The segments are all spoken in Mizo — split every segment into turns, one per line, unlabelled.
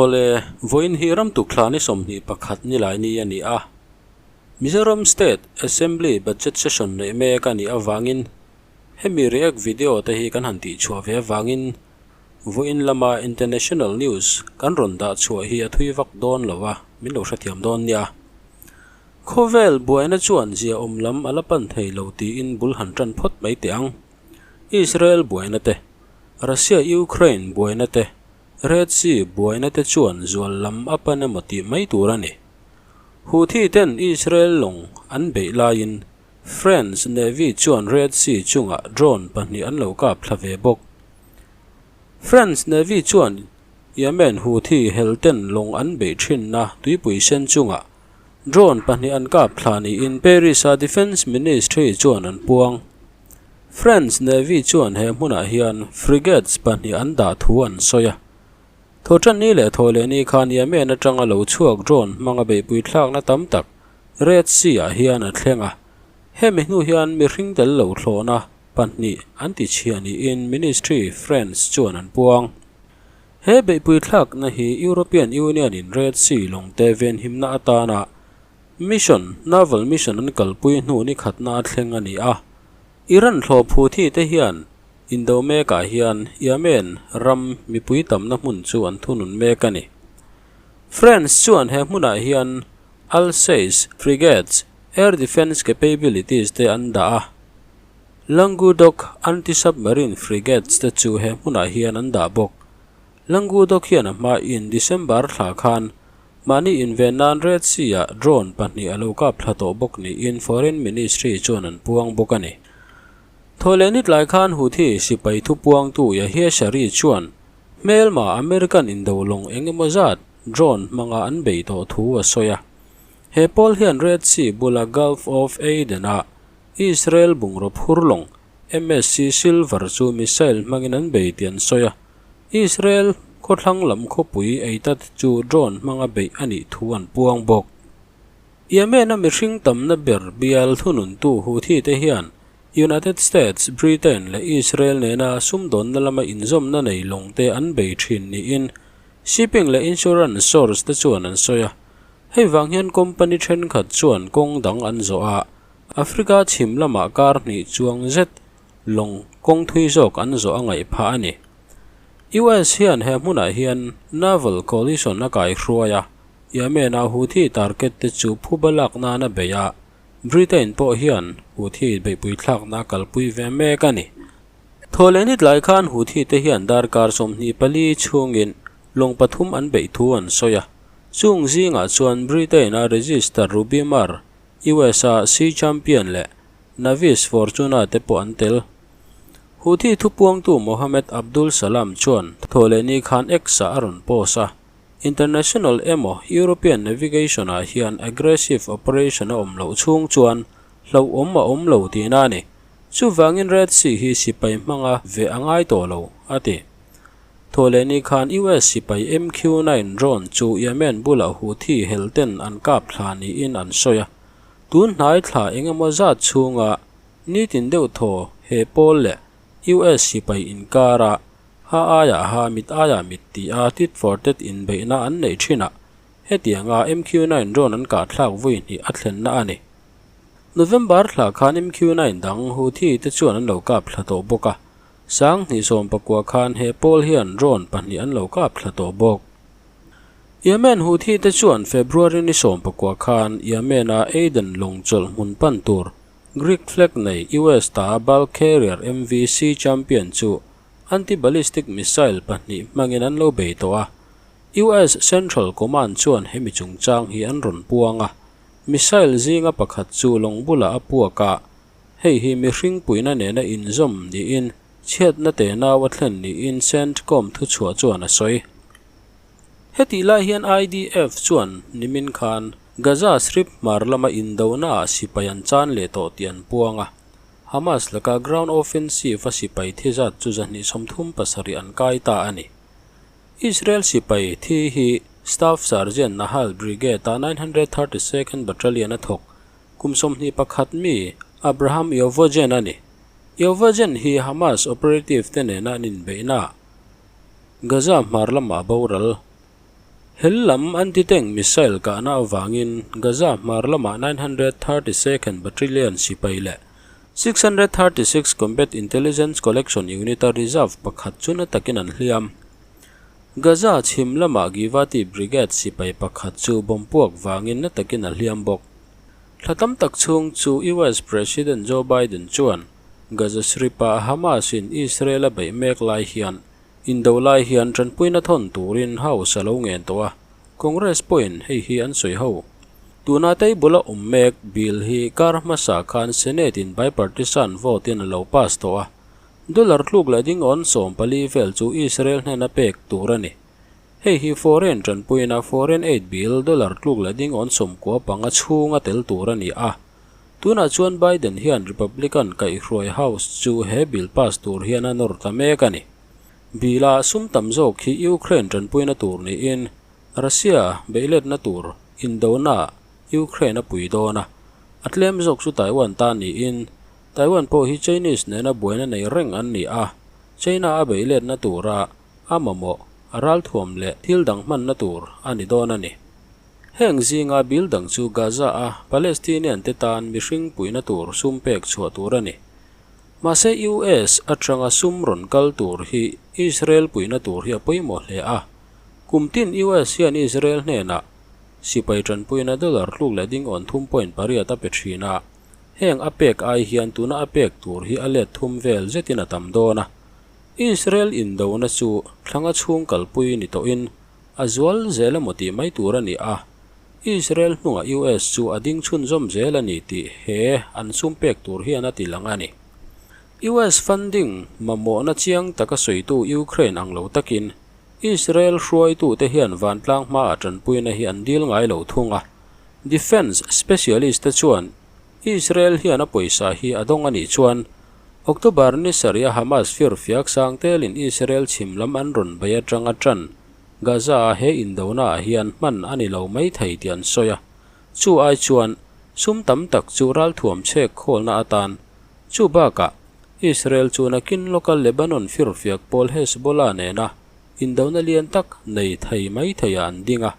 Awle, vawiin hi ramtuk thla ni 21 ni lai ni a ni a. Mizoram State Assembly Budget Session neih mek a nih avangin hemi react video te hi kan han tih chhuah ve avangin vawiin lama international news kan rawn dah chhuah hi a thui vak dawn lo a, min lo hrethiam dawn nia. Khawvel buaina chuan zia awm lam a la pan thei lo tiin bul han tan phawt mai teh ang. Israel buaina te, Russia-Ukraine buaina te, Red Sea buaina te chuan zual lam a pan emaw tih mai tur a ni. Houthi ten Israel lawng an beih laiin France Navy chuan Red Sea chungah drone pahnih an lo kap thla ve bawk. France Navy chuan Yemen Houthi hel ten lawng an beih thinna tuipui sen chungah drone pahnih an kap thla niin Paris-a Defence Ministry chuan an puang. France Navy chuan he hmunah hian frigates pahnih an dah thu an sawi a. Thawhtanni leh thawhlehni khan Yemen atanga lo chhuak drone hmanga beihpui thlakna tam tak Red Sea-ah hian a thleng a. Hemi hnu hian mihring tel lo thlawhna pahnih an ti chhia niin Ministry France chuan an puang. He beihpui thlakna hi European Union in Red Sea lawng te venhimna atana mission, naval mission an kalpui hnu ni khatna a thleng a ni a. Iran thlawh phu thi te hian indo mekah hian Yemen ram mipui tamna hmun chu an thunun mek a ni. France chuan he hmunah hian Alsace frigates, air defence capabilities te an dah a. Languedoc anti-submarine frigates te chu he hmunah hian an dah bawk. Languedoc hian a hmain December thla khan mahni inven nan Red Sea-ah drone pahnih a lo kap thla tawh bawk niin Foreign Ministry chuan an puang bawk a ni. Thawhleh ni tlai khan Houthi sipai thupuangtu Yahya Sari chuan hmelma American indo lawng eng emaw zat drone hmanga an bei tawh thu a sawi a. He pawl hian Red Sea bula Gulf of Aden-ah Israel bungraw phur lawng MSC Silver chu missile hmangin an bei tih an sawi a, Israel khawthlang lam khawpui eitat chu drone hmanga beih a nih thu an puang bawk. Yemen-a mihring tamna ber bial thununtu Houthi te hian United States, Britain leh Israel nena sumdawnna lama inzawmna nei lawng te an bei thin niin shipping leh insurance source te chuan an sawi a. Hei vang hian company thenkhat chuan kawng dang an zawh a, Africa chhim lamah kar hnih chuang zet lawng kawng thui zawk an zawh a ngaih phah a ni. US hian he hmunah hian naval coalition a kaihruai a, Yemen-a Houthi target te chu phuba lak nan a bei a, Britain pawh hian Houthi beihpui thlakna a kalpui ve mek a ni. Thawhleh ni tlai khan Houthi te hian darkar 24 chhungin lawng pathum an beih thu an sawi a, chung zingah chuan Britain-a register Rubymar US-a Sea Champion leh Navis Fortuna te pawh an tel. Houthi thupuangtu Mohammed Abdul Salam chuan thawhleh ni khan X-ah a rawn post a, International emaw European navigation-ah hian aggressive operation a awm loh chhung chuan hlauhawm a awm lo tihna a ni. Chuvangin Red Sea hi sipai hmanga veh a ngai tawh lo, a ti. Thawhleh ni khan US sipai MQ-9 drone chu Yemen bulah Houthi helten an kap thla niin an sawi a. Tun hnai thla eng emaw zat chhunga nitin deuh thaw he pawl leh US sipai inkara ha aiah ha mit aiah mit tih a tit for tat inbeihna an neih thinah hetianga MQ-9 drone an kah thlak vawi hnih a thlenna a ni. November thla khan MQ-9 dang Houthi te chuan an lo kap thla tawh bawk a. 2019 khan he pawl hian drone pahnih an lo kap thla tawh bawk. Yemen Houthi te chuan February ni 19 khan Yemen-a Aden lawng chawlh hmun pan tur Greek flag nei US ta bulk carrier MV Sea Champion chu anti-ballistic missile pahnih hmangin an lo bei tawh a. US Central Command chuan hemi chungchang hi an rawn puang a, missile zinga pakhat chu lawng bulah a puak a, Hei hi mihring puihna nena inzawm niin chhiatna te nau a thlen niin CENTCOM thuchhuah chuan a sawi. Hetih lai hian IDF chuan nimin khan Gaza Strip hmar lama indonaah sipai an chan leh tawh tih an puang a. Hamas laka ground offensive a sipai thi zat chu 237 an kai ta a ni. Israel sipai thi hi Staff Sergeant Nahal Brigade-a 932nd Battalion a thawk. Kum 21 mi Abraham Yovogen a ni. Yovogen hi Hamas operative te nena an inbeihna Gaza hmar lamah boral. Hel lam anti-tank missile kahna avangin Gaza hmar lamah 932nd Battalion sipai leh 636 Combat Intelligence Collection Unit-a reserve pakhat chu na takin an hliam. Gaza chhim lamah Givati Brigade sipai pakhat chu bomb puak vangin na takin a hliam bawk. Thla tam tak chhung chu US President Joe Biden chuan Gaza Strip-ah Hamas-in Israel a beih mek lai hian indo lai hian tanpuina thawn turin House a lo ngen tawh a, Congress pawhin hei hi an sawi ho. Tuna table a awm mek bill hi kar hmasa khan Senate-in bipartisan vote-in a lo pass tawh a, dollar tluk leh dingawn 14 vel chu Israel hnena pek tur a ni. Hei hi foreign tanpuina foreign aid bill dollar tluk leh dingawn 95 chhunga tel tur a ni a. Tunah chuan Biden hian Republican kaihhruai House chu he bill pass tur hian a nawr ta mek a ni. Bill-a sum tam zawk hi Ukraine tanpuina tur niin Russia beihletna tur indona Ukraine a pui dawn a, a tlem zawk chu Taiwan ta niin Taiwan pawh hi Chinese nena buaina nei reng an ni a, China a beihletna tura a mamawh a ralthuam leh thil dang hmanna tur a ni dawn a ni. Heng zinga bill dang chu Gaza-a Palestinian te tan mihring puihna tur sum pek chhuah tur a ni. Mahse US atanga sum rawn kal tur hi Israel puihna tur hi a pawimawh hle a. Kum tin US hian Israel hnenah sipai tanpuina dollar tluk leh ding awn 3.8 a pe thin a. Heng a pek ai hian tuna a pek tur hi a let thum vel zetin a tam dawn a. Israel indona chu thlanga chhung kalpui ni tawhin a zual zel emaw tih mai tur a ni a. Israel hnungah US chu a ding chhunzawm zel a ni tih he an sum pek tur hian a ti lang a ni. US funding mamawhna chiang taka sawitu Ukraine ang lo takin Israel hruaitute hian vantlang hmaah tanpuina hi an dil ngai lo thung a. Defence specialist te chuan Israel hian a pawisa hi a dawng a nih chuan October ni sarih a Hamas firfiak sang telin Israel chhim lam an rawn bei atanga tan Gaza-a he indonaah hian hman a ni lo mai thei tih an sawi a, chu ai chuan sum tam tak chu ralthuam chhek khawlna atan. Chu bakah, Israel chu nakin lawka Lebanon firfiak pawl Hezbollah nena indona lian tak nei thei mai theiah an ding a,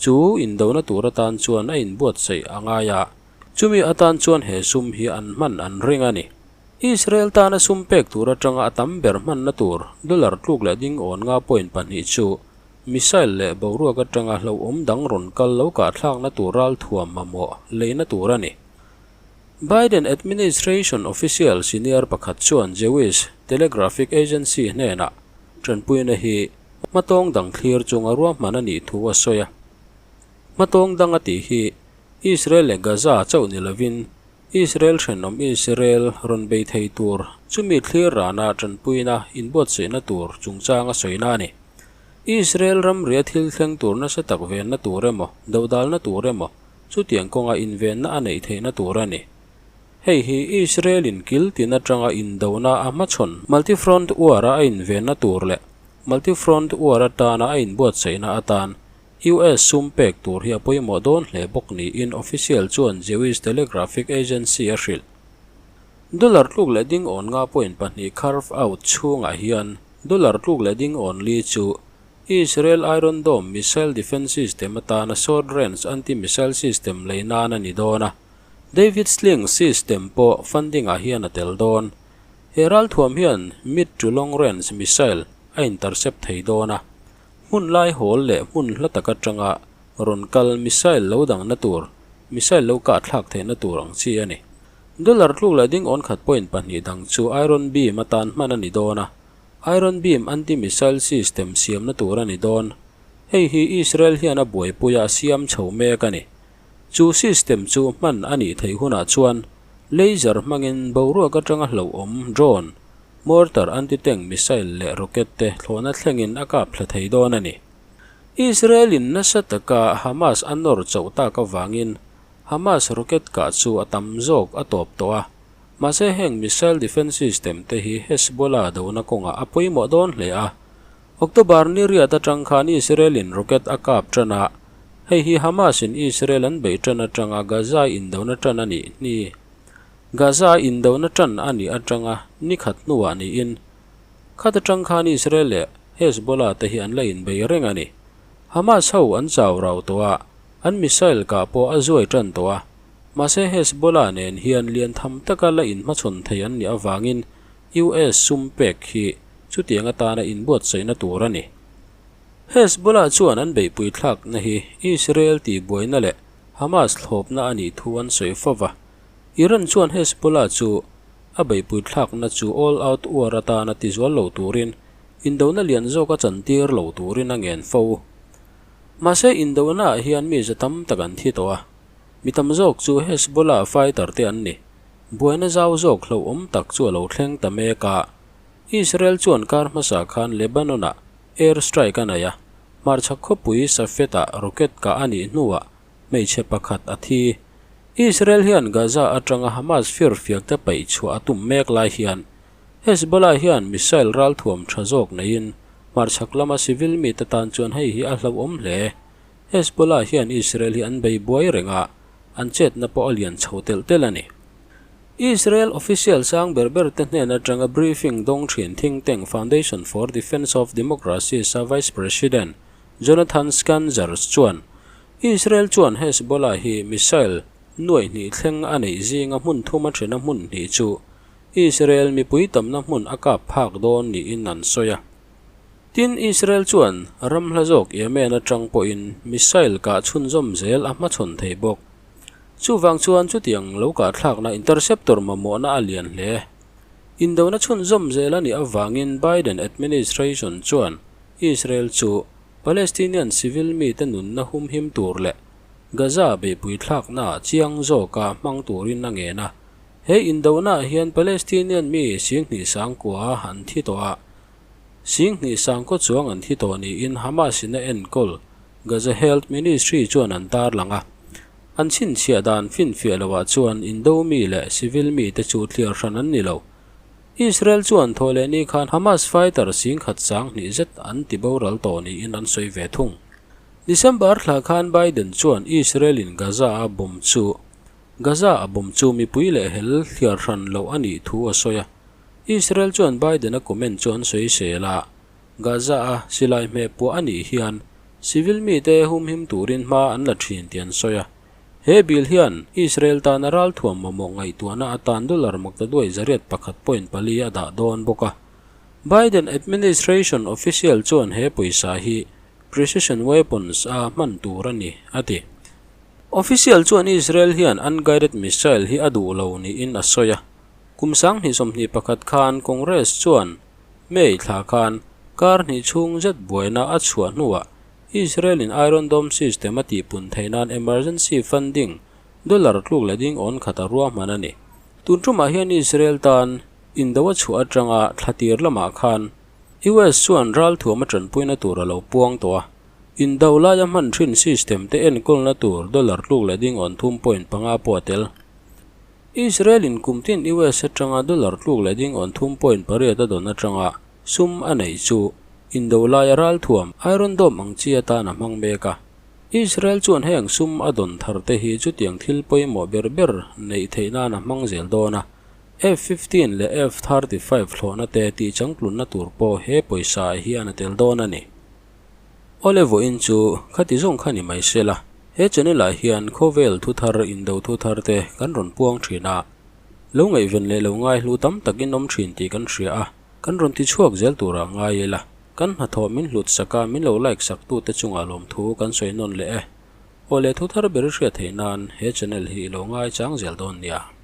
chu indona tur atan chuan a inbuatsaih a ngai a, chumi atan chuan he sum hi an hman an ring a ni. Israel tana sum pek tur atanga a tam ber hmanna tur dollar tluk leh ding awn nga point pahnih chu missile leh boruak atanga hlauhawm dang rawn kal lo kahthlakna tur ralthuam mamawh leina tur a ni. Biden administration official senior pakhat chuan Jewish Telegraphic Agency hnenah tanpuina hi hmatawng dang thlir chunga ruahman a nih thu a sawi a. Hmatawng dang a tih hi Israel leh Gaza chauh ni lovin Israel thenawm Israel rawn bei thei tur chumi thlir rana tanpuina inbuatsaihna tur chungchang a sawina a ni. Israel ramria thil thleng tur nasa tak venna tur emaw, dodalna tur emaw, chutiang kawnga invenna a neih theihna tur a ni. Hei hi Israel-in kil tin atanga indona a hmachhawn multi-front war-a a invenna tur leh multi-front war atana a inbuatsaihna atan US sum pek tur hi a pawimawh dawn hle bawk niin official chuan Jewish Telegraphic Agency a hrilh. Dollar tluk leh ding awn nga point pahnih carve out chhungah hian dollar tluk leh ding awn li chu Israel Iron Dome missile defense system atana short range anti-missile system lei nan a ni dawn a, David Sling system pawh funding ah hian a tel dawn. He ralthuam hian mid to long range missile a intercept thei dawn a. Hmun lai hawl leh hmun hla tak atanga rawn kal missile lo dangna tur, missile lo kah thlak theihna tur ang chi a ni. Dollar tluk leh ding awn khat point pahnih dang chu Iron Beam atan hman a ni dawn a, Iron Beam anti-missile system siamna tur a ni dawn. Hei hi Israel hian a buaipui a siam chho mek a ni. Chu system chu hman a nih theih hunah chuan laser hmangin boruak atanga hlauhawm drone, Mortar, anti-tank missile leh rocket te thlawhna thlengin a kap thla thei dawn a ni. Israel-in nasa taka Hamas a nawr chauh tak avangin Hamas rocket kah chu a tam zawk a tawp tawh a, mahse heng missile defence system te hi Hezbollah dona kawngah a pawimawh dawn hle a. October ni riat atang khan Israel-in rocket a kap tan a, hei hi Hamas-in Israel an beih tan atanga Gaza indona tan a nih ni. Gaza indona tan a nih atanga ni khat hnuah niin, khat atang khan Israel leh Hezbollah te hi an la inbei reng a ni. Hamas ho an chau rau tawh a, an missile kah pawh a zuai tan tawh a. Mahse Hezbollah nen hian lian tham taka la inhmachhawn thei an nih avangin US sum pek hi chutiang atana inbuatsaihna tur a ni. Hezbollah chuan an beihpui thlakna hi Israel tihbuaina leh Hamas thlawpna a nih thu an sawi fo va. Iran chuan Hezbollah chu a beihpui thlakna chu all-out war atana tizual lo turin indona lian zawk a chantir lo turin a ngen fo. Mahse indonaah hian mi za tam tak an thi tawh a, mi tam zawk chu Hezbollah fighter te an ni. Buaina zau zawk hlauhawm tak chu a lo thleng ta mek a. Israel chuan kar hmasa khan Lebanon-ah air strike a nei a, hmarchhak khawpui Safed-ah rocket kah a nih hnuah hmeichhe pakhat a thi. Israel hian Gaza atanga Hamas firfiakte paih chhuah a tum mek lai hian Hezbollah hian missile ralthuam tha zawk neiin hmarchhak lama civil mite tan chuan hei hi a hlauhawm hle. Hezbollah hian Israel hi an bei buai reng a, an chetna pawh a lian chho telh telh a ni. Israel official sang ber ber te hnen atanga briefing dawng thin think tank Foundation for Defense of Democracies-a Vice President Jonathan Skanzers chuan Israel chuan Hezbollah hi missile nuaih hnih thleng a neih zinga hmun thum a thena hmun hnih chu Israel mipui tamna hmun a kap phak dawn niin an sawi a. Tin, Israel chuan ram hla zawk Yemen atang pawhin missile kah chhunzawm zel a hmachhawn thei bawk. Chuvang chuan chutiang lo kah thlakna interceptor mamawhna a lian hle. Indona chhunzawm zel a nih avangin Biden administration chuan Israel chu Palestinian civil mite nunna humhim tur leh Gaza beihpui thlakna chiang zawka hmang turin a ngen a. He indonaah hian Palestinian mi Singhnih Sangkua an thi tawh a, Singhnih Sangkaw chuang an thi tawh niin Hamas-in a enkawl Gaza Health Ministry chuan an tarlang a. An chhinchhiah dan finfiah loah chuan indo mi leh civil mite chu thliar hran an ni lo. Israel chuan thaw leh ni khan Hamas fighter singkhat sanghnih zet an ti boral tawh niin an sawi ve thung. December thla khan Biden chuan Israel-in Gaza-a bomb chu Gaza-a bomb chu mipui leh hel thliar hran loh a nih thu a sawi a. Israel chuan Biden-a comment chu an sawi sel a, Gaza-a silai hmeh puah a nih hian civil mite humhim turin hma an la thin tih an sawi a. He bill hian Israel tana ralthuam mamawh ngaihtuahna atan dollar maktaduai zariat pakhat point pali a dah dawn bawk a. Biden administration official chuan he pawisa hi precision weapons a hman tur a ni, a ti. Official chuan Israel hian unguided missile hi a duh lo niin a sawi a. Kum 2021 khan Congress chuan May thla khan kar hnih chhung zet buaina a chhuah hnuah Israel-in Iron Dome system a tihpun theih nan emergency funding dollar tluk leh ding awn khat a ruahman a ni. Tun tumah hian Israel tan indo a chhuah atanga thla tir lamah khan US chuan ralthuam a tanpuina tur a lo puang tawh a, indo laia hman thin system te enkawlna tur dollar tluk leh ding awn thum point panga pawh a tel. Israel-in kum tin US atanga dollar tluk leh ding awn thum point pariat a dawn atanga sum a neih chu indo laia ralthuam Iron Dome ang chi atan a hmang mek a. Israel chuan heng sum a dawn thar te hi chutiang thil pawimawh ber ber neih theih nan a hmang zel dawn a. F-15 leh F-35 thlawhna te tih changtlunna tur pawh he pawisa ah hian a tel dawn a ni. Awle vawiin chu khati zawng kha ni mai sela, he channel ah hian khawvel thu thar indo thu thar te kan rawn puang thin a. Lo ngaihven leh lo ngaihlu tam takin awm thin tih kan hria a. Kan rawn ti chhuak zel turah ngai ila, kan hnathawh min hlut sak a, min lo like sak tute chungah lawmthu kan sawi nawn leh e. Aw le thu thar ber i hriat theih nan he channel hi i lo ngai chang zel dawn nia.